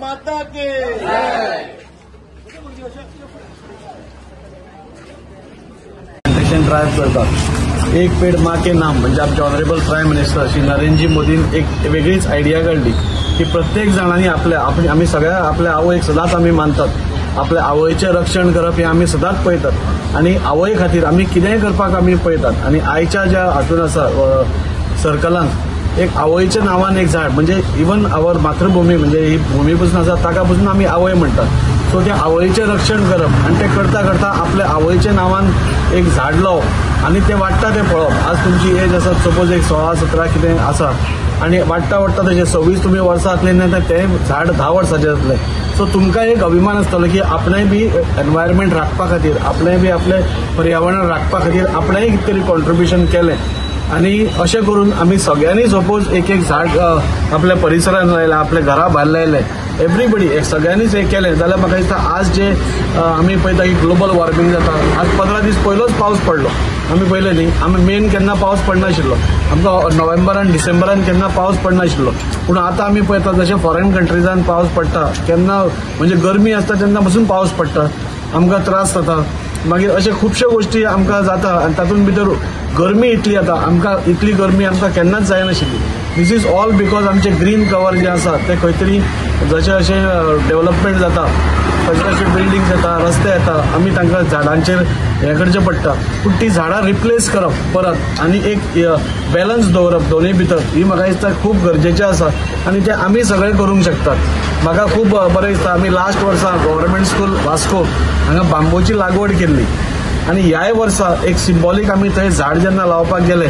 माता की जय। Plantation drive करतात। एक पेड माँ के नाम म्हणजे आमचे honourable prime minister Shri Narendraji मोदीन एक वेगळीच आयडिया काडली की प्रत्येक जाणांनी आपल्या आमी सगळ्या आपल्या आवयक सदांच आमी मानतात, आपल्या आवयचें रक्षण करप हें आमी सदांच पळयतात आनी आवय खातीर आमी कितेंय करपाक आमी पळयतात। आनी आयच्या ज्या हातून आसा सर्कलान एक आवयच्या नांवान एक झाड म्हणजे इवन our मातृभूमी म्हणजे ही भूमी पसून आसा ताका पसून आमी आवय म्हणटात। सो त्या आवयचें रक्षण करप आनी तें करता करता आपल्या आवयच्या नांवान एक झाड लावप आनी तें वाडटा तें पळोवप। आज तुमची एज आसा सपोज एक 16-17 कितें आसा आनी वाडटा वाडटा तशें 26 तुमी वर्सां जातलीं ना तें झाड 10 वर्सांचें जातलें। सो तुमकां एक अभिमान आसतलो की आपणें बी एनवायरमेंट राखपा खातीर, आपणें बी आपलें पर्यावरण राखपा खातीर आपणेंय कितें तरी कॉन्ट्रिब्युशन केलें। आनी अशें करून आमी सगळ्यांनी सपोज एक एक झाड आपल्या परिसरान लायलें, आपल्या घरा भायर लायलें, एवरीबडी एक सगळ्यांनीच हें केलें जाल्यार म्हाका दिसता आज जे आमी पळयता की ग्लोबल वॉर्मिंग जाता। आज 15 दीस पयलोच पावस पडलो, आमी पळयलें न्ही, आमी मेन केन्ना पावस पडनाशिल्लो, आमकां नोव्हेंबरान डिसेंबरान केन्ना पावस पडनाशिल्लो, पूण आतां आमी पळयता जशें फॉरेन कंट्रीजान पावस पडटा केन्ना म्हणजे गरमी आसता तेन्ना पसून पावस पडटा, आमकां त्रास जाता। मागीर अशे खुबश्यो गोश्टी आमकां जाता आनी तातूंत भितर गरमी इतली जाता, आमकां इतली गरमी आमकां केन्नाच जायनाशिल्ली। This is all because आमचें ग्रीन कवर जें आसा तें खंय तरी जशें अशें डेवलपमेंट जाता तशें तशें बिल्डिंग्स येता, रस्ते येता, आमी तांकां झाडांचेर हें करचें पडटा, पूण ती झाडां रिप्लेस करप परत आनी एक बॅलन्स दवरप दोनूय भितर ही म्हाका दिसता खूब गरजेचें आसा आनी तें आमी सगळें करूंक शकतात। म्हाका खूब बरें दिसता आमी लास्ट वर्सा गव्हर्मेंट स्कूल वास्को हांगा बांबूची लागवड केल्ली आनी ह्याय वर्सा एक सिंबॉलीक आमी थंय झाड जेन्ना लावपाक गेले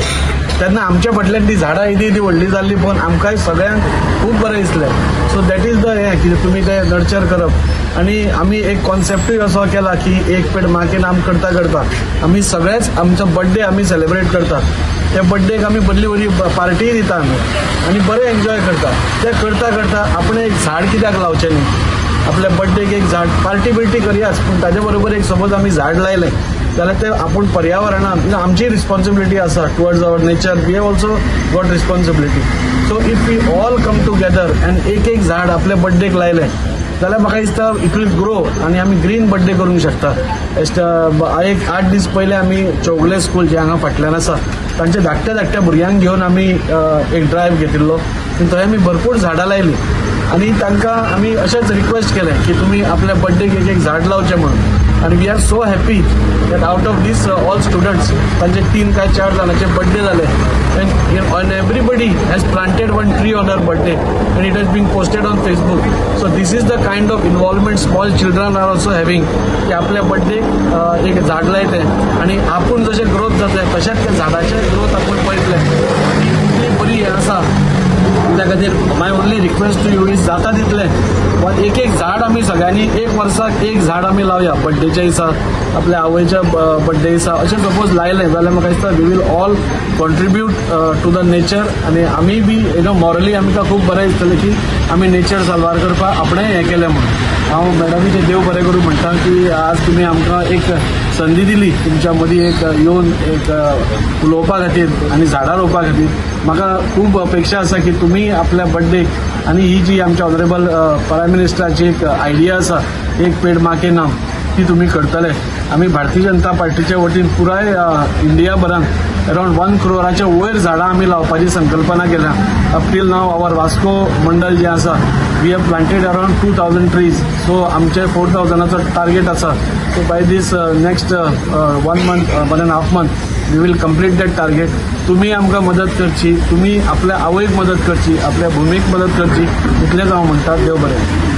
तेन्ना आमच्या फाटल्यान ती झाडां येदी येदी व्हडली जाल्ली पळोवन आमकांय सगळ्यांक खूब बरें दिसलें। सो that is the हें की तुमी तें नर्चर करप आनी आमी एक कॉन्सेप्टूय असो केला की एक पेड माँ के नाम करता करता आमी सगळेच आमचो बड्डे आमी सेलिब्रेट करतात, त्या बड्डेक आमी बदली बरी पार्टीय दिता आमी आनी बरें एन्जॉय करता। तें करता करता आपणें एक झाड कित्याक लावचें न्ही, आपल्या बड्डेक एक झाड पार्टी बिर्टी करयाच पूण ताजे बरोबर एक सपोज आमी झाड लायलें जाल्यार तें आपूण पर्यावरणान आमची रिस्पॉन्सिबिलिटी आसा towards our nature, we have also got responsibility. So if we all come together and एक एक झाड आपल्या बड्डेक लायलें जाल्यार म्हाका दिसता it will grow आनी आमी ग्रीन बड्डे करूंक शकता। एक 8 दीस पयले आमी चौगले स्कूल जें हांगा फाटल्यान आसा तांच्या धाकट्या धाकट्या भुरग्यांक घेवन आमी एक ड्रायव्ह घेतिल्लो, थंय आमी भरपूर झाडां लायलीं आनी तांकां आमी अशेंच रिक्वेस्ट केलें की तुमी आपल्या बड्डेक एक एक झाड लावचें म्हणून। आनी we are so happy that out of these all students तांचे 3 काय 4 जाणांचे बड्डे जाले and everybody has planted one tree on her birthday and it has been posted on Facebook. So this is the kind of involvement small children are also having की आपल्या बड्डेक एक झाड लायतें आनी आपूण जशें ग्रोथ जातलें तशेंच त्या झाडाचें ग्रोथ आपूण पळयतलें, इतली बरी हें आसा। त्या खातीर my only request to you is जाता तितलें एक एक झाड आमी सगळ्यांनी एक वर्साक एक झाड आमी लावया, बड्डेच्या दिसा आपल्या आवयच्या बड्डे दिसा अशें सपोज लायलें जाल्यार म्हाका दिसता we will all contribute to the nature आनी आमी बी you know morally आमकां खूब बरें दिसतलें की आमी नेचर साल्वार करपाक आपणें हें केलें म्हणून। हांव मॅडमीचें देव बरें करूं म्हणटा की आज तुमी आमकां एक संदी दिली तुमच्या मदीं एक येवन एक उलोवपा खातीर आनी झाडां रोवपा खातीर। म्हाका खूब अपेक्षा आसा की तुमी आपल्या बड्डेक आनी ही जी आमच्या ऑनरेबल प्रायम मिनिस्टराची एक आयडिया आसा एक पेड माँ के नाम ती तुमी करतले। आमी भारतीय जनता पार्टीच्या वतीन पुराय इंडिया भरान अरावंड 1 क्रोराच्या वयर झाडां आमी लावपाची संकल्पना केल्या। Up till now our Vasco मंडल जें आसा we have planted around 2000 trees, so आमचे 4000 टार्गेट आसा। So by this next 1 month 1.5 month we will complete that target. तुमी आमकां मदत करची, तुमी आपल्या आवयक मदत करची, आपल्या भुमीक मदत करची, इतलेंच हांव म्हणटा। देव बरें।